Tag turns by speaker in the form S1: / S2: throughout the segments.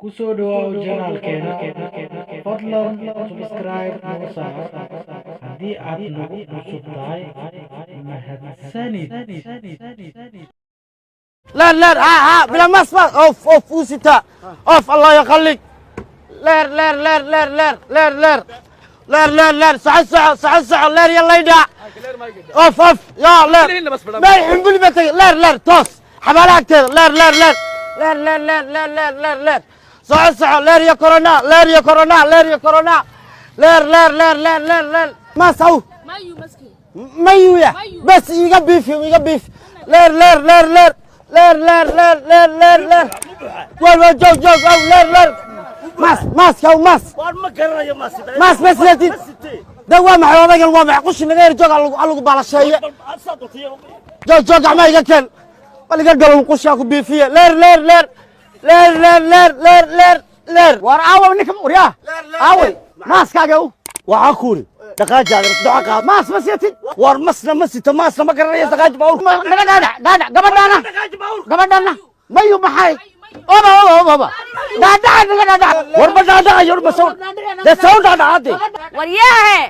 S1: Ku soo dhawaaw channelkeena. Fadlan subscribe nagu saar haddii aad nagu cusub tahay. Mahadsanid.
S2: لا لا، ها ها، بلا ما اسمع. اوف اوف، وستا اوف، الله يخليك. لير لير لير لير لير لير لير لير لير لير، صح صح صح صح، لير، يلا يدع، اوف اوف، يا لير ما يحبني بتي، لير لير، توس حبالك، لير لير لير لير لير لير لير لير لير لير، صح صح، لير يا كورونا، لير يا كورونا، لير يا كورونا، لير لير لير لير لير لير، ما سو
S3: Mayu maski.
S2: Mayuya bas, iga biifi, iga biif. Leer leer leer leer leer leer leer leer leer leer, war war, joog joog, aw, leer leer, maas maaska, aw, maas.
S4: Waar ma garanayo maas.
S2: Maas ma sidatid? Da waa maxay odaygan? Waa maxay qushi naga yar? Joog, alagu baalasheeye. Joog joog, gacmaha iga keen, bal iga galow, qushaa ku biifiye. Leer leer leer leer leer leer leer leer leer.
S5: War aawa ninka waryaa, aaway maaskaaga u?
S4: Waxaa ku uri dhaqaaji, duca qaad.
S5: Maas ma siatid?
S4: Waar masna ma sito, maasna ma garanayo. Dhaqaaji baabuurka.
S5: Naga dhaadhac dhaadhac. Gabadhaana, gabadhaana mayu maxay? Oba oba oba oba, dhaadhaca, naga dhaadhac.
S4: War ma dhaadhacayo, war ma soo dee, soo dhaadhacade.
S3: War yaahe,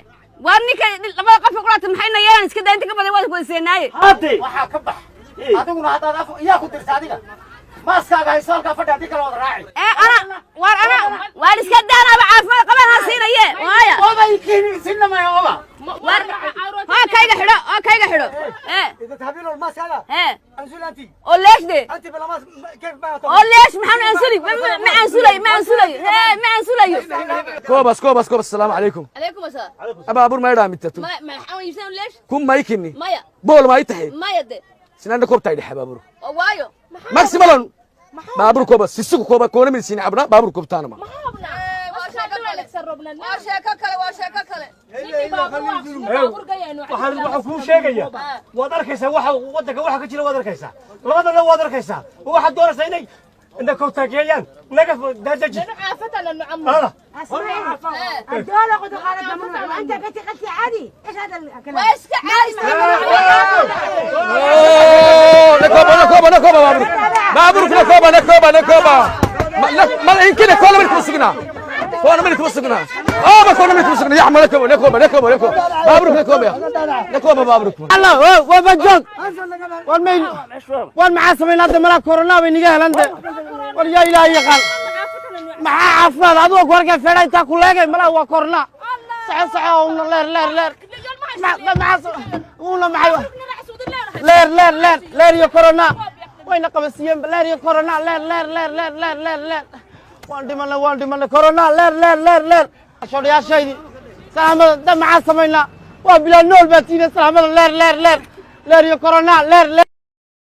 S3: war ninka labada qof ku laabtay maxayna yeelan? Iska daa, inta ka badan waad kuwayseenaaye.
S4: Hade.
S5: Waxaa ka bax adiguna haddaad af iyaa ku dirta. Adiga maaskaaga hayso, halkaa fadhi, haddii kale wada raaci.
S3: Ee ana, war ana waar iska daanaaba, caafimaad qabaan ha siinaye waaya.
S5: Oba sinamaya oba.
S3: War ha kayga xidho, ha kayga xidho ee.
S5: إذا تهبيل الماسك هذا.
S3: Ee.
S5: انزل انت.
S3: Oo leeshde.
S5: انت بلا ماسك كيف ما
S3: Oo leesh, maxaan ansulay? Ma ansulayo, ma ansulayo, ee ma ansulayo.
S6: Kobas kobas kobas, asalaamu calaykum.
S3: Calaykum asalaam.
S6: Abaabur maydhaa mitatu.
S3: Ma maxaan iibsan leesh?
S6: Kun maykini.
S3: Maya.
S6: Bool ma itahay?
S3: Maya de.
S6: Sinanda kobtaa dhexe baabur.
S3: Oo waayo.
S6: Maximalon baabur koba sisiku koba koona midsiin cabna baabur kobtaanama.
S3: Waa sheeko kale, waa sheeko kale, waa sheeko kale.
S7: Waxaan kuu sheegaya, waad arkaysaa waxa waddanka waxa ka jira, waad arkaysaa labadana, waad arkaysaa. Waxaad doonaysaa inay na kowtaageeyaan, naga daadaji. Hada.
S8: الدولة قد قالت ممنوع وانت قلتي قلتي عادي، ايش هذا الكلام؟
S3: Waa iska caadi.
S6: Nakoba nakoba nakoba baabur baaburku nakoba nakoba nakoba mal inkine koona mid kuma sugnaa, koona mid kuma sugnaa, oba koona mid kuma sugnaa yaxma. Nakoba nakoba nakoba nakoba baaburku nakoba nakoba baaburku.
S2: Allah, waa ba joog. War may, war maxaa samayn hadda? Malaa corona bay niga helan de. War yaa Ilaahay yaqaan, maxaa caafimaad adigoo ku arkay feedha intaa ku leegay? Malaa waa corona. Soco soco, una leer leer leer, maxaa una maxay? Leer leer leer leer iyo corona wayna qabasiiyeen. Leer iyo corona, leer leer leer leer leer leer leer. Waan dhimanay, waan dhimanay. Corona, leer leer leer leer. Shodhayaashaydii salaamada da, maxaa samaynaa? Waa bilaa nool baa tiina. Salaamada, leer leer leer leer iyo corona, leer leer.